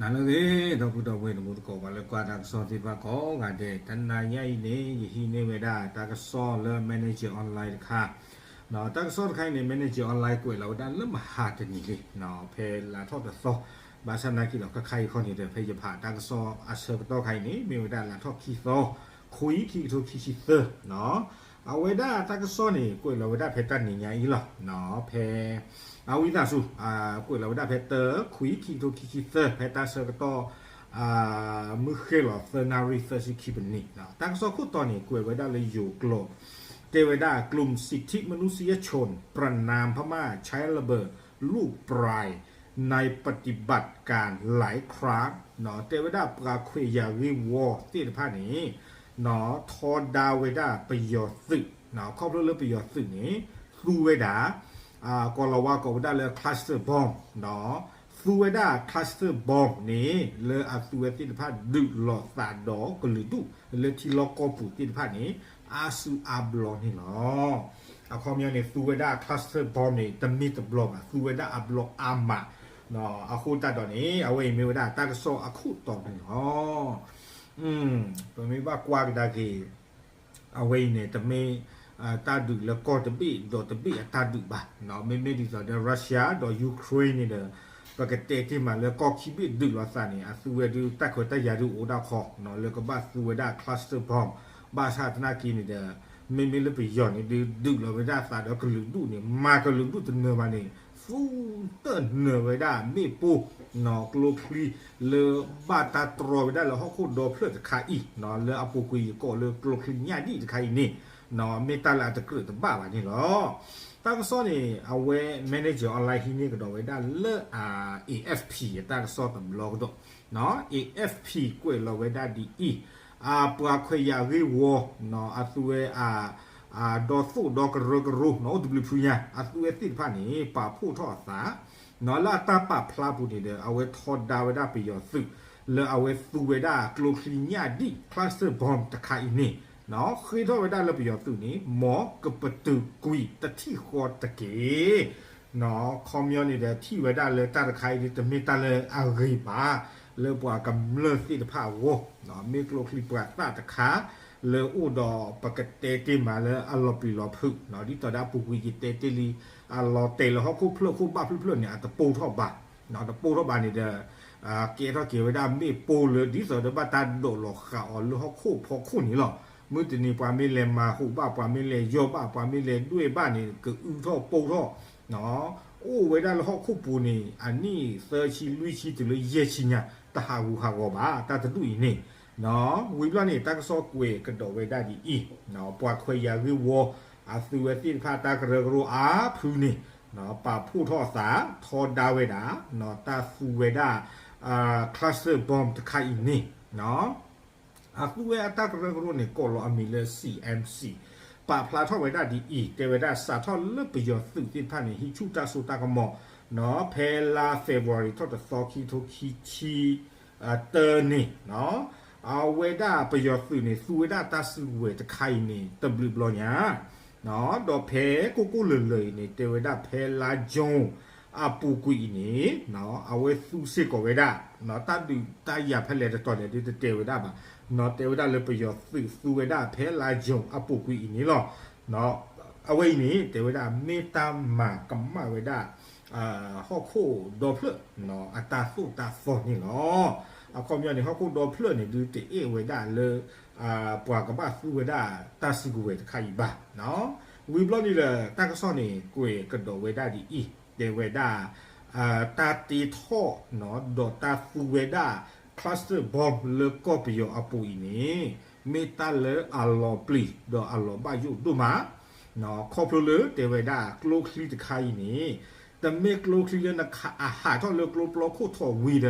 နၤလၢအဂ့ၤ ဒီပုၢ်ဒီဝဲၢ်တံၤသကိး ပှၤလၢကွၢ်တၢ်ကစီၣ်သ့ၣ်တဖၣ်ကိးဂၤဒဲး, တနၤညါအံၤန့ၣ် ယဟံးန့ၢ်ဝဲဒၣ်တၢ်ကစီၣ်လၢ Manager Online တခါ, တၢ်ကစီၣ်တခါအံၤန့ၣ် Manager Online ကွဲးလီၤဝဲဒၣ်လၢမဟါတနံၤလံ, ဖဲလါထီၣ်တသီ, ဘၣ်ဆၣ်နာ်က့ဒီး ခဲခါအံၤခီန့ၣ်ဒီး ဖဲယဖးတၢ်ကစီၣ်အဆၢကတီၢ်ခါအံၤန့ၣ် မ့ၢ်ဝဲဒၣ်လါထီၣ်ခံသီ, ခွံ ခံကထိခံဆံသၢ အဝဲဒၣ်တၢ်ကစီၣ်န့ၣ် ကွဲးလီၤဝဲဒၣ်ဖဲတနံၤညါအံၤလီၤ, ဖဲ အဝံသးစူၤ ကွဲးလီၤဝဲဒၣ်ဖဲတၢ ခွံ ခံကထိခံဆံသၢ ဖဲတၢ်ဆၢကတီၢ် မုၢ်ဃ့ၢ်လီၤသၢနၣ်ရံၣ်သၢဆံခံပနံး, တၢ်ကစီၣ်ခိၣ်တီန့ၣ် ကွဲးဝဲဒၣ်လၢယိၤကျိာ်, တဲဝဲဒၣ် กลุ่มสิทธิมนุษยชน ประณามพม่าใช้ระเบิดลูกปลายในปฏิบัติการหลายครั้ง တဲဝဲဒၣ်ပှၤခွဲးယာ်ဂ့ၢ်ဝီသ့ၣ်တဖၣ်န့ၣ် ထီဒါဝဲဒၣ်ပယီၤသုး, ခီဖျိလၢပယီၤသုးန့ၣ် သူဝဲဒၣ် ကိးလီၤဝါကိးဝဲဒၣ်လၢ cluster bomb, သူဝဲဒၣ် cluster bomb န့ၣ် လၢအသုဝဲသ့ၣ်တဖၣ်ဒုးလိာ်သးဒီးကလုာ်ဒူၣ် လၢထံလီၢ်ကီၢ်ပူၤသ့ၣ်တဖၣ်န့ၣ် အါစုအါဘျီန့ၣ်လီၤ. အခီပညီန့ၣ် သူဝဲဒၣ် cluster bomb န့ၣ် တမ့ၢ်တဘျီဘၣ်, သူဝဲဒၣ်အဘျီအါမး, အဃိသတးဒီးန့ၣ် အဝဲအံၤမ့ၢ်ဝဲဒၣ်တၢ်ကစီၣ်အခိၣ်တီန့ၣ်လီၤ. ပမ့ၢ်ဘၣ်ကွၢ်ကဒါက့ၤ အဝဲအံၤန့ၣ် တမ့ၢ် တၢ်ဒုးလၢကီၢ်တဘ့ၣ်ဒီးတဘ့ၣ်အတၢ်ဒုးဘၣ်, မ့မ့ၢ်ဒ်သိးဒီး Russia ဒီး Ukraine န့ၣ်ဒီး ပကတဲတ့ၢ်မးလၢကီၢ်ခံဘ့ၣ်ဒုးလိာ်သးန့ၣ် အသုဝဲဒုးတၢ်ခွဲးတၢ်ယာ်ဒုးအိၣ်ဒၣ်ခီ လၢကဘၣ်သူဝဲဒၣ် cluster bomb, ဘၣ်ဆၣ်သနာ်က့န့ၣ်ဒီး မ့မ့ၢ်လၢပယီၤန့ၣ်ဒုး ဒုးလိာ်ဝဲဒၣ်သးဒီးကလုာ်ဒူၣ်န့ၣ် မၤကလုာ်ဒူၣ်တနၢၤဘၣ်န့ၣ် သူတနၢၤဝဲဒၣ်မ့ၣ်ပိၢ် ကျိချံ လၢဘၣ်တၢ်တြီဝဲဒၣ်လၢဟီၣ်ခိၣ်ဒီဖျၢၣ်တခါအံၤ လၢအပူၤကွံာ်ယကိးလၢကျိချံညၣ်ဒံၣ်တခါအံၤန့ၣ် မ့ၢ်တၢ်လၢအတကြၢးတဘၣ်ဘၣ်န့ၣ်လီၤ. တၢ်ကစီၣ်န့ၣ် အဝဲ Manager Online ဟံးန့ၢ်ကဒီးဝဲဒၣ်လၢ AFP အတၢ်ကစီၣ်တဘျီကဒီး, AFP ကွဲးလီၤဝဲဒၣ်ဒ်အံၤ, အပှၤခွဲးယာ်ဂ့ၢ်ဝီ အသုဝဲ ဒီသိၣ်ဒီကရၢကရိ အိၣ်တဘျုးဖုညါ အသုဝဲသ့ၣ်တဖၣ်န့ၣ် ပာ်ဖှိၣ်ထီၣ်အသး လၢအတၢ်ပာ်ဖျါပူၤန့ၣ်ဒီး အဝဲထီဒါဝဲဒၣ်ပယီၤသုး လၢအဝဲသူဝဲဒၣ်ကျိချံညၣ်ဒံၣ် cluster bomb တခါအံၤန့ၣ် ဃ့ထီၣ်ဝဲဒၣ်လၢပယီၤသုးန့ၣ် မ်ကပတုာ်ကွံာ်တထံၣ်ဃီတက့ၢ်. ခီပညီန့ၣ်ဒီး ထံၣ်ဝဲဒၣ်လၢတၢ်တခါအံၤဒ် တမ့ၢ်တၢ်လၢအဂ့ၤဘၣ် လၢပှၤကမျၢၢ်သ့ၣ်တဖၣ်အဂီၢ်, မ့ၢ်ကျိချံပှၤသၣ်တခါ လၢအိၣ်ဒီးပကတဲတ့ၢ်မးလၢအလီၤပျံၤလီၤဖုး, ဒ်သိးဒီးအပူၤကွံာ်ယတဲတ့ၢ်လံ အလီၤတဲာ်လၢဟီၣ်ခိၣ်ဖျၢၣ်ခိၣ်ဘၣ်ဖျၢၣ်ဖျၢၣ်န့ၣ် အတပိၢ်ထီၣ်ဘၣ်, တပိၢ်ထီၣ်ဘၣ်န့ၣ်ဒီး ကဲထီၣ်က့ၤဝဲဒၣ်မ့ၣ်ပိၢ်လၢ ဒ်သိးဒီးဘၣ်တၢ်ဒိးလီၤဃာ်အီၤလၢဟီၣ်ခိၣ်ဖီခိၣ်န့ၣ်လီၤ. မုၢ်တနံၤပှၤမ့ၢ်လဲၤမၤဟူးဘၣ် ပှၤမ့ၢ်လဲၤယီၢ်ဘၣ် ပှၤမ့ၢ်လဲၤဒွဲၣ်ဘၣ်န့ၣ် ကအုထီၣ်ပိၢ်ထီၣ် အိၣ်ဝဲဒၣ်လၢဟီၣ်ခိၣ်ပူၤန့ၣ် အနံၣ်သၢဆံလွံၢ်ဆံတုၤလၢယဲၢ်ဆံညါ တဟးဂူာ်ဟးဂီၤဘၣ် တၢ်တဒူၣ်အံၤန့ၣ်, ဝံၤဘျီန့ၣ် တၢ်ကစီၣ်ကွဲးကဒီးဝဲဒၣ်ဒ်အံၤ, ပှၤခွဲးယာ်ဂ့ၢ်ဝီ အသုဝဲသ့ၣ်တဖၣ်တၢ်ကရၢကရိအါဖုန့ၣ် ပာ်ဖှိၣ်ထီၣ်အသး ထီဒါဝဲဒၣ် တၢ်သူဝဲဒၣ် cluster bomb တခါအံၤန့ၣ် အသုဝဲအတၢ်ကရၢကရိန့ၣ် ကိးလီၤအမံၤလၢ CMC ပာ်ဖျါထီၣ်ဝဲဒၣ်ဒ်အံၤ, တဲဝဲဒၣ်စးထီၣ်လၢပယီၤသုးသ့ၣ်တဖၣ်န့ၣ် ဟံးဆူၣ်တၢ်စိတၢ်ကမီၤ ဖဲလါ February ထီၣ်တသီ ခံကထိခံဆံ တၢန့ၣ် အဝဲဒၣ်ပယီၤသုးန့ၣ် သူဝဲဒၣ်တၢ်စုကဝဲၤတခါအံၤန့ၣ် တဘျုးဘျီညါ ဒီးဖဲကိၢ်ကိၢ်လၢၤလၢၤအံၤန့ၣ် တဲဝဲဒၣ်ဖဲလါ June အပူၤကွံာ်အံၤန့ၣ် အဝဲသူစ့ၢ်ကီးဝဲဒၣ် တၢ်ဒုးတၢ်ယၤဖဲလဲၣ်တတီၤလဲၣ်ဒ်တတဲဝဲဒၣ်ဘၣ်, တဲဝဲဒၣ်လၢပယီၤသုးသူဝဲဒၣ်ဖဲလါ June အပူၤကွံာ်အံၤန့ၣ်လီၤ. အဝဲအံၤန့ၣ် တဲဝဲဒၣ်မ့ၢ်တၢ်မၤကမၣ်ဝဲဒၣ် ဟီၣ်ခိၣ်ဒီဖျၢၣ် အတၢ်သိၣ်တၢ်သီန့ၣ်လီၤ. အခီပညီန့ၣ် ဟီၣ်ခိၣ်ဒီဖျၢၣ်န့ၣ် ဒုးတအဲၣ်ဝဲဒၣ်လၢ ပှၤကဘၣ်သူဝဲဒၣ်တၢ်စုကဝဲၤတခါအံၤဘၣ်. ဝံၤဘျီန့ၣ်ဒီး တၢ်ကစီၣ်န့ၣ် ကွဲးကဒီးဝဲဒၣ်ဒ်အံၤ, တဲဝဲဒၣ် တၢ်တ့ထီၣ် ဒီးတၢ်သူဝဲဒၣ် cluster bomb လၢကီၢ်ပယီၤအပူၤအံၤန့ၣ် မ့ၢ်တၢ်လၢအလီၤပျံၤ ဒီးအလီၤဘၣ်ယိၣ်ဒိၣ်မး ခီဖျိလၢတဲဝဲဒၣ်ကျိချံတခါအံၤန့ၣ် တမ့ၢ်ကျိချံလၢနခးအဟးထီၣ်လၢကျိပျီခိၣ်ထီၣ်ဝံၤဒီး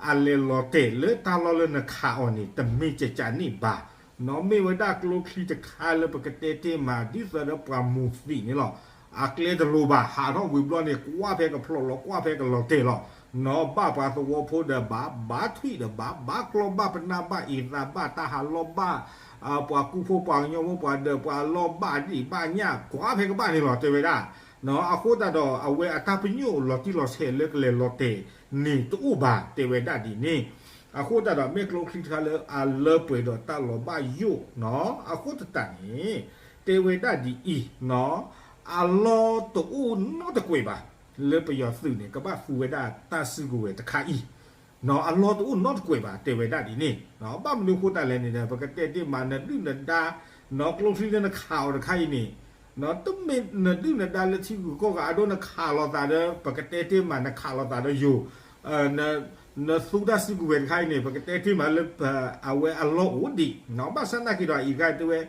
အလဲၤလီၤတဲာ်လၢတၢ်လီၢ်လၢနခးအီၤန့ၣ် တမ့ၢ်ကကန့ၣ်ဘၣ်. မ့ၢ်ဝဲဒၣ်ကျိချံတခါလၢပကတဲတ့ၢ်မး ဒ်သိးဒီးပှၤမူၤသံးန့ၣ်လီၤ. အကျဲတလိၤဘၣ် ဟးထီၣ်ဝံၤဘျီန့ၣ် ကွၢ်ဖဲကဖျိးလီၤ ကွၢ်ဖဲကလီၤတဲာ်လီၤ. ဘၣ်ပှၤသဝီဖိဒီးဘၣ် ဘၣ်ထွံၣ်ဒီးဘၣ် ဘၣ်ကျီၢ်ဘၣ်ပနၢ်ဘၣ်အံၤသးဘၣ် တၢ်ဟးလီၢ်ဘၣ် ပှၤကူဖိပှၤကညီဖိပှၤဒၢးပှၤလီၢ်ဘၣ်ဒံၣ်ဘၣ်ညၣ် ကွၢ်ဖဲကဘၣ်န့ၣ်လီၤ တဲဝဲဒၣ်. အဃိသတးဒီး အဝဲအတၢ်ပညိၣ်လီၤတံၢ်လီၤဆဲးလၢကလဲၤလီၤတဲာ် န့ၣ်တအိၣ်ဘၣ် တဲဝဲဒၣ်ဒ်န့ၣ်. အဃိသတးဒီး မ့ၢ်ကျိချံတခါလၢအလၢပှဲၤဒီးတၢ်လီၤဘၣ်ယိၣ်နီၤ. အဃိသတးန့ၣ် တဲဝဲဒၣ်ဒ်အံၤ, အလီၢ်တအိၣ်နီတကွဲးဘၣ် လၢပယီၤသုးန့ၣ် ကဘၣ်သူဝဲဒၣ်တၢ်စုကဝဲၤတခါအံၤ အလီၢ်တအိၣ်နီတကွဲးဘၣ် တဲဝဲဒၣ်ဒ်န့ၣ်. ဘၣ်မနုၤအဃိသတးလဲၣ်န့ၣ်ဒီး ပကတဲတ့ၢ်မး နဒုၣ်နဒါ နီၤ ကျိချံလၢနခးအီၤတခါအံၤန့ၣ် တမ့ၢ်နဒုၣ်နဒါလၢထံဂုၤကီၢ်ဂၤအဒိ နခးလိာ်သးဒီး ပကတဲတ့ၢ်မး နခးလိာ်သးဒီးယိၤ နသူတၢ်စုကဝဲၤတခါအံၤန့ၣ် ပကတဲတ့ၢ်မးလၢ အဝဲအလီၢ်အိၣ်ဒံး. ဘၣ်ဆၣ်နာ်က့ၤဒီးအံၤတခါတဲဝဲ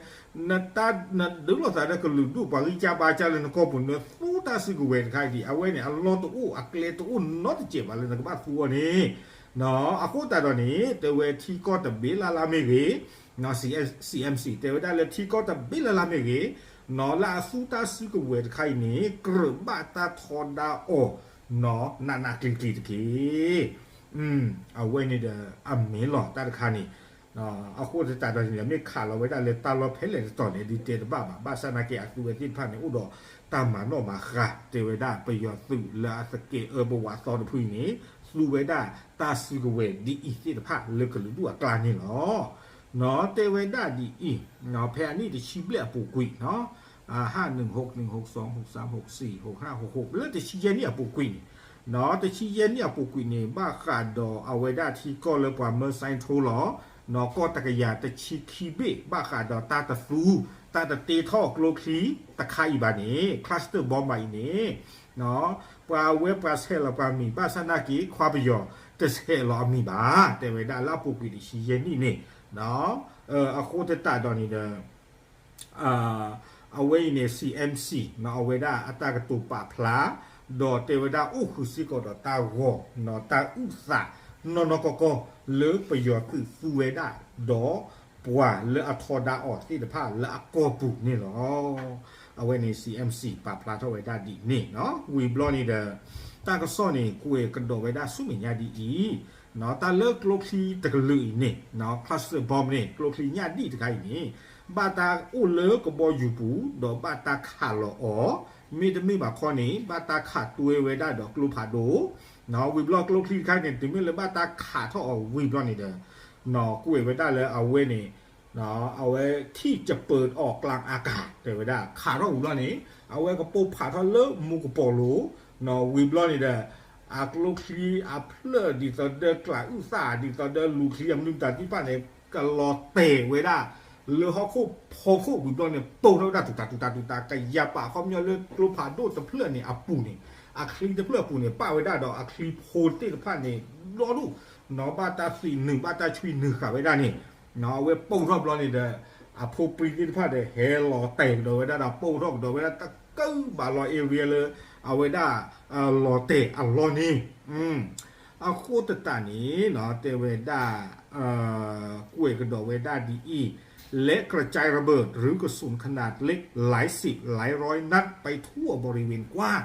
နတၢ် နဒုးလိာ်သးဒီးကလုာ်ဒူၣ်ပှၤဂံၢ်စၢ်ဘါစၢ်လၢနကီၢ်ပူၤ နသူတၢ်စုကဝဲၤတခါအံၤဒံး အဝဲန့ၣ် အလီၢ်တအိၣ်အကျဲတအိၣ်နီတစဲးဘၣ်လၢနကဘၣ်သူအီၤန့ၣ်. အဃိသတးဒီးန့ၣ် တဲဝဲထံကီၢ်တဘ့ၣ်လၢ်လၢ်မ့ၢ်ဂ့ၤ CMC တဲဝဲဒၣ်လၢထံကီၢ်တဘ့ၣ်လၢ်လၢ်မ့ၢ်ဂ့ၤ နီၤ လၢအသူတၢ်စုကဝဲၤတခါအံၤန့ၣ် ကြၢးဘၣ်တၢ်ထီဒါအီၤ နီၤ နးနးကျံၤကျံၤတက့ၢ်. အဝဲန့ၣ်ဒီး အမ့ၢ်လီၤတၢ်တခါန့ၣ် အဃိသတးဒီးန့ၣ်ဒီး မ့ၢ်ခးလီၤဝဲဒၣ်လၢတၢ်လီၢ်ဖဲလဲၣ်တတီၤလဲၣ် ဒုးတဲတဘၣ်ဘၣ်. ဘၣ်ဆၣ်နာ်က့ အသူဝဲသ့ၣ်တဖၣ်န့ၣ် အိၣ်ဒီးတၢ်မၤနီၣ်မၤဃါ တဲဝဲဒၣ်ပယီၤသုးလၢအသကဲးအၢပဝးသီတဖုအံၤန့ၣ် သူဝဲဒၣ်တၢ်စုကဝဲၤဒ်အံၤသ့ၣ်တဖၣ်လၢကလုာ်ဒူၣ်အကျါန့ၣ်လီၤ. နီၤ တဲဝဲဒၣ်ဒ်အံၤ ဖဲအနံၣ်တဆံဘျဲၣ်အပူၤကွံာ်နီၤ ห้าหนึ่งหกหนึ่งหกสองหกสามหกสี่หกห้าหกหก လၢတဆံယဲၢ်နံၣ်အပူၤကွံာ်န့ၣ် နီၤ တဆံယဲၢ်နံၣ်အပူၤကွံာ်န့ၣ် ဘၣ်ဃးဒီးအဝဲဒၣ်ထံကီၢ်လၢပှၤမၢစဲထိလီၤ နီၤ ကီၢ်တကယၤတဆံခံဘ့ၣ် ဘၣ်ဃးဒီးတၢ်တသူ တၢ်တတ့ထီၣ်ကျိချံတခါအံၤဘၣ်န့ၣ် cluster bomb ဘၣ်အံၤန့ၣ် ပှၤဝဲပှၤဆဲးလီၤပှၤမံၤ ဘၣ်ဆၣ်နာ်က့ ခွါပယီၤတဆဲးလီၤအမံၤဘၣ် တဲဝဲဒၣ်လၢအပူၤကွံာ်တဆံယဲၢ်နံၣ်န့ၣ် အဃိသတးဒီးန့ၣ်ဒီး အဝဲအံၤန့ၣ် CMC နီၤ အဝဲဒၣ်အတၢ်ကတိၤပာ်ဖျါ ဒီးတဲဝဲဒၣ်အိၣ်ဃုာ်စ့ၢ်ကီးဒီးတၢ်ဂီၤ နီၤ တၢ်အုၣ်သး နီၢ်နီၢ်ကီၢ်ကီၢ် လၢပယီၤသုးသူဝဲဒၣ် ဒီးပှၤလၢအထီဒါအီၤသ့ၣ်တဖၣ်လၢအကီၢ်ပူၤန့ၣ်လီၤ. အဝဲန့ၣ် CMC ပာ်ဖျါထီၣ်ဝဲဒၣ်ဒ်န့ၣ်နီၤ. ဝံၤဘျီန့ၣ်ဒီး တၢ်ကစီၣ်န့ၣ် ကွဲးကဒီးဝဲဒၣ်ဆူမဲာ်ညါဒ်အံၤ နီၤ တၢ်လၢကျိချံတကလုာ်အံၤန့ၣ် နီၤ cluster bomb န့ၣ် ကျိချံညၣ်ဒံၣ်တခါအံၤန့ၣ် ဘၣ်တၢ်အိၣ်လၢကဘီယူၤပူၤ ဒီးဘၣ်တၢ်ခးလီၤအီၤ မ့တမ့ၢ်ဘၣ်ခီန့ၣ် ဘၣ်တၢ်ခးတွဲဝဲဒၣ်ဒီးကျိဖးဒိၣ် နီၤ ဝံၤဘျီကျိချံတခါန့ၣ် တုၤမ့ၢ်လၢဘၣ်တၢ်ခးထီၣ်အီၤဝံၤဘျီန့ၣ်ဒီး နီၤ ကွဲးဝဲဒၣ်လၢအဝဲန့ၣ် အဝဲ ထံၣ်ကပၢၤအီၤကျါအကၤ တဲဝဲဒၣ် ခးထီၣ်ဝံၤဘျီန့ၣ် အဝဲကပိာ်ဖးထီၣ်လၢမူကပီၤလိၤ နီၤ ဝံၤဘျီန့ၣ်ဒီး အကျိချံအဖျၢၣ်ဒ်သိးဒီးကျးအုၣ်သၣ် ဒ်သိးဒီးလူၤချံအမနုၤမတၤသ့ၣ်တဖၣ်န့ၣ် ကလီၤတဲာ်ဝဲဒၣ် လၢဟီၣ်ခိၣ်ဖီခိၣ်ဝံၤဘျီန့ၣ် ပိၢ်ထီၣ်ဝဲဒၣ်တူၤတၢ်တူၤတၢ်တူၤတၢ် ကယၤပာ်အခီပညီလၢကျိဖးဒိၣ်တဖျၢၣ်န့ၣ်အပူၤန့ၣ် အချံတဖျၢၣ်အပူၤန့ၣ် ပာ်ဝဲဒၣ်ဒီးအချံဖိသ့ၣ်တဖၣ်န့ၣ် ဒီဒူၣ် နီၤ ဘၣ်တၢ်သံးနုာ် ဘၣ်တၢ်ဆွံနုာ်ဃာ်ဝဲဒၣ်န့ၣ် နီၤ အဝဲပိၢ်ထီၣ်ဘျီန့ၣ်ဒီး အဖိပြံသ့ၣ်တဖၣ်ဒီး ဟဲလီၤတဲာ်ကဒီးဝဲဒၣ်ဒီး ပိၢ်ထီၣ်ကဒီးဝဲဒၣ်တကၢဘၣ်လီၤ area လၢ အဝဲဒၣ် လီၤတဲာ်အလီၢ်န့ၣ် အဃိသတးန့ၣ်နီၤ တဲဝဲဒၣ် ကွဲးကဒီးဝဲဒၣ်ဒ်အံၤ และกระจายระเบิดหรือกระสุนขนาดเล็กหลายสิบหลายร้อยนัดไปทั่วบริเวณกว้าง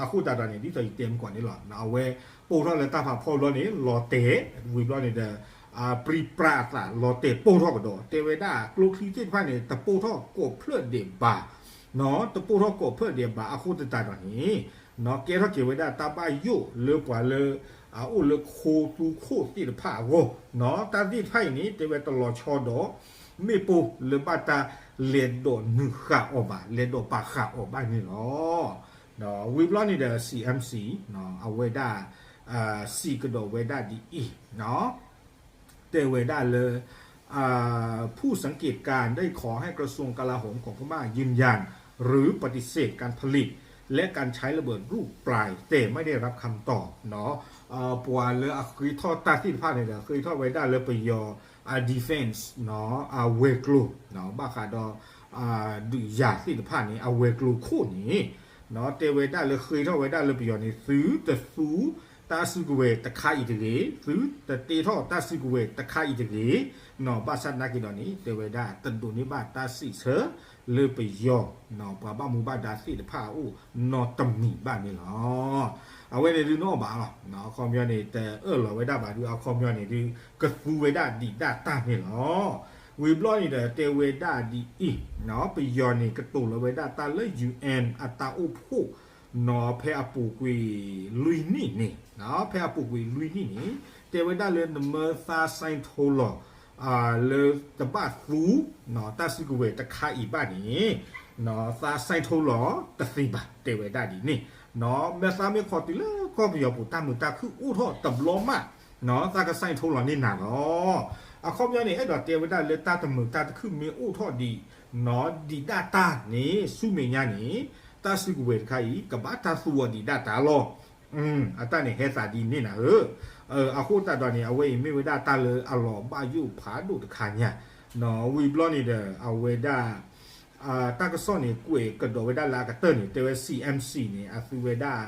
အဃိသတးဒီးန့ၣ် ဒ်သိးယတဲမုၢ်ကီၢ်န့ၣ်လီၤ အဝဲပိၢ်ထီၣ်လၢတၢ်ဖးဖီဘျီန့ၣ် လီၤတဲာ် ဝံၤဘျီန့ၣ်ဒီး ပြံပြါအသး လီၤတဲာ်ပိၢ်ထီၣ်ကဒီး တဲဝဲဒၣ်ကျိချံသ့ၣ်တဖၣ်န့ၣ် တပိၢ်ထီၣ်ကိးဖျၢၣ်ဒံးဘၣ် နီၤ တပိၢ်ထီၣ်ကိးဖျၢၣ်ဒံးဘၣ် အဃိသတးဒီးန့ၣ် နီၤ ကဲထီၣ်က့ၤဝဲဒၣ်တၢ်ဘၣ်ယိၣ်လၢပှၤလၢ အအိၣ်လၢခိသူခိၣ်သ့ၣ်တဖၣ်အဂီၢ် နီၤ တၢ်သ့ၣ်တဖၣ်အံၤန့ၣ် တဲဝဲတလီၤဆီဒီး မ့ၣ်ပိၢ်လၢဘၣ်တၢ်လဲၤဒိးနုာ်ဃာ်အီၤဘၣ် လဲၤဒိးပာ်ဃာ်အီၤဘၣ်န့ၣ်လီၤ. ဝံၤဘျီန့ၣ်ဒီး CMC အဝဲဒၣ် စံးကဒီးဝဲဒၣ်ဒ်အံၤ တဲဝဲဒၣ်လၢ ผู้สังเกตการณ์ได้ขอให้กระทรวงกลาโหมของพม่ายืนยันหรือปฏิเสธการผลิตและการใช้ระเบิดลูกปลาย แต่ไม่ได้รับคำตอบ နီၤ ပှၤလၢအဃ့ထီၣ်တၢ်သ့ၣ်တဖၣ်န့ၣ်ဒီး ဃ့ထီၣ်ဝဲဒၣ်လၢပယီၤ defense နီၤ အဝဲၤကျိၤ ဘၣ်ဃးဒီး ဒုးယၤသ့ၣ်တဖၣ်န့ၣ် အဝဲၤကျိၤခိၣ်န့ၣ် နီၤ တဲဝဲဒၣ်လၢဃ့ထီၣ်ဝဲဒၣ်လၢပယီၤန့ၣ် သုတသူတၢ်စုကဝဲၤတခါအံၤတဂ့ၤ, သုတတ့ထီၣ်တၢ်စုကဝဲၤတခါအံၤတဂ့ၤ, နီၤ ဘၣ်ဆၣ်သနာ်က့ဒီးန့ၣ် တဲဝဲဒၣ်တဒိးန့ၢ်ဘၣ်တၢ်စံးဆၢလၢပယီၤ နီၤ ပှၤဘၣ်မူဘၣ်ဒါသ့ၣ်တဖၣ်အအိၣ်နီတမံၤဘၣ်န့ၣ်လီၤ. အဝဲန့ၣ်ဒုးနီၣ်ဘၣ်လီၤ အခီပညီန့ၣ် တအၢၣ်လီၤဝဲဒၣ်ဘၣ်ဒုး အခီပညီန့ၣ်ဒုး ကသူဝဲဒၣ်ဒံးဒၣ်တၢ်န့ၣ်လီၤ. ဝံၤဘျီန့ၣ်ဒီးတဲဝဲဒၣ်ဒ်အံၤ နီၤ ပယီၤန့ၣ်ကတိၤလီၤဝဲဒၣ်တၢ်လၢ UN အတၢ်အိၣ်ဖှိၣ် နီၤ ဖဲအပူၤကွံာ်လွံၢ်နံၣ်န့ၣ် ဖဲအပူၤကွံာ်လွံၢ်နံၣ်န့ၣ် တဲဝဲဒၣ်လၢနမၢသးစဲထိလီၤ လၢတဘၣ်သူ တၢ်စုကဝဲၤတခါအံၤဘၣ်န့ၣ် သးစဲထိလီၤတသ့ဘၣ် တဲဝဲဒၣ်ဒ်န့ၣ်. မၢသးမ့ၢ်ခိးတုၤလၢကီၢ်ပယီၤပူၤ တၢ်မုာ်တၢ်ခုၣ်အိၣ်ထီၣ်တဘျီမး သးကစဲထိလီၤန့ၢ်နၤလီၤ. အခီပညီန့ၣ် အဲၣ်ဒိးတဲဝဲဒၣ်လၢတၢ်တမုာ်တၢ်တခုၣ်မ့ၢ်အိၣ်ထီၣ်ဒံး ဒံးဒၣ်တၢ်န့ၣ် ဆူမဲာ်ညါန့ၣ် တၢ်စုကဝဲၤတခါအံၤ ကဘၣ်တၢ်သူအီၤဒံးဒၣ်တၢ်လီၤ. အတၢ်န့ၣ်ဟဲသးဒ်န့ၣ်နၤဧၢ. အဃိသတးဒီးန့ၣ် အဝဲအံၤမ့ၢ်ဝဲဒၣ်တၢ်လၢအလီၤဘၣ်ယိၣ်ဖးဒိၣ်တခါညါ ဝံၤဘျီန့ၣ်ဒီး အဝဲဒၣ် တၢ်ကစီၣ်န့ၣ် ကွဲးကဒီးဝဲဒၣ်လၢအကတၢၢ်န့ၣ် တဲဝဲ C M C န့ၣ် အသုဝဲဒၣ်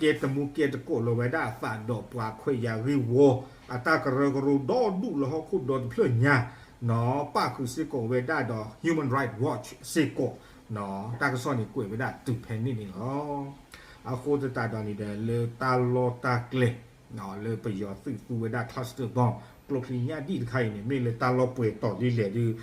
ကဲတမူကဲတကိးလီၤဝဲဒၣ်အသးဒီးပှၤခွဲးယာ်ဂ့ၢ်ဝီ အတၢ်ကရၢကရိဒီဒူၣ်လၢဟီၣ်ခိၣ်ဒီတဖျၢၣ်ညါ ပၣ်ဃုာ်စ့ၢ်ကီးဝဲဒၣ်ဒီး Human Rights Watch စ့ၢ်ကီး တၢ်ကစီၣ်န့ၣ်ကွဲးဝဲဒၣ်တုၤဖဲန့ၣ်န့ၣ်လီၤ. အဃိသတးဒီးန့ၣ်ဒီး လၢတၢ်လီၢ်တၢ်ကျဲ လၢပယီၤသုးသူဝဲဒၣ် cluster bomb ကျိချံညၣ်ဒံၣ်တခါအံၤန့ၣ် မ့ၢ်လၢတၢ်လီၢ်ပှဲၤတီၤဒ်လဲၣ်ဒီး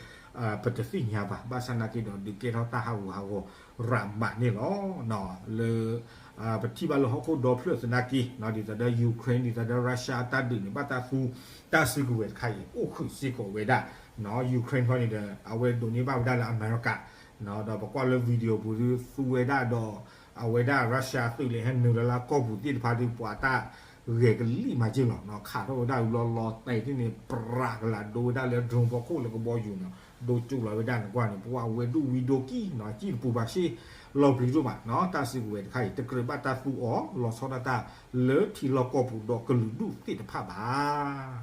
ပတသ့ၣ်ညါဘၣ်. ဘၣ်ဆၣ်နာ်က့ဒီး ဒုးကဲထီၣ်တၢ်ဟးဂူာ်ဟးဂီၤရးမးန့ၣ်လီၤ. လၢ ပထံၣ်ဘၣ်လၢဟီၣ်ခိၣ်ဒီဖျၢၣ်သနာ်က့ ဒ်သိးဒီး Ukraine ဒ်သိးဒီး Russia အတၢ်ဒုးန့ၣ် ဘၣ်တၢ်သူ တၢ်စုကဝဲၤတခါအံၤ အိၣ်ဃုာ်စ့ၢ်ကီးဝဲဒၣ် Ukraine ခီန့ၣ်ဒီး အဝဲဒိးန့ၢ်ဘၣ်ဝဲဒၣ်လၢအမဲရကၤ ဒီးပကွၢ်လၢ video ပူၤဒုး သူဝဲဒၣ်ဒီး အဝဲဒၣ် Russia သုးလၢဟဲနုာ်လၢလၢကီၢ်ပူၤသ့ၣ်တဖၣ်ဒုး ပှၤတၢ်ဂဲၤကလံၣ်မးက့ၢ်လီၤ. ခးထီၣ်ဝဲဒၣ်လီၤလီၤတဲာ်သ့ၣ်န့ၣ် ပြးကလာ်ဒိဝဲဒၣ်လၢ drone ဖီခိၣ်လၢကဘီယူၤန့ၣ် ဒိကၠူလီၤဝဲဒၣ်န့ၣ်ကွၢ်န့ၣ် ပှၤဝဲဒိၣ်ဝံၤဒိၣ်ကံၢ် ကံၢ်တပူၤဘၣ်ရှ့ လီၤပျံၤဒိၣ်မး တၢ်စုကဝဲၤတခါအံၤ တကြၢးဘၣ်တၢ်သူအီၤ လီၤဆီဒၣ်တၢ်လၢထံလီၢ်ကီၢ်ပူၤဒီးကလုာ်ဒူၣ်သ့ၣ်တဖၣ်ဘၣ်.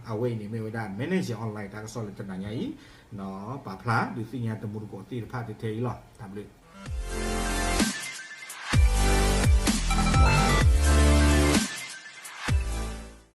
အဝဲအံၤန့ၣ်မ့ၢ်ဝဲဒၣ် Manager Online တၢ်ကစီၣ်လၢတနၤညါအံၤ ပာ်ဖျါဒုးသ့ၣ်ညါတမူတကိးသ့ၣ်တဖၣ်ထဲအံၤလီၤ. တၢ်ဘျုး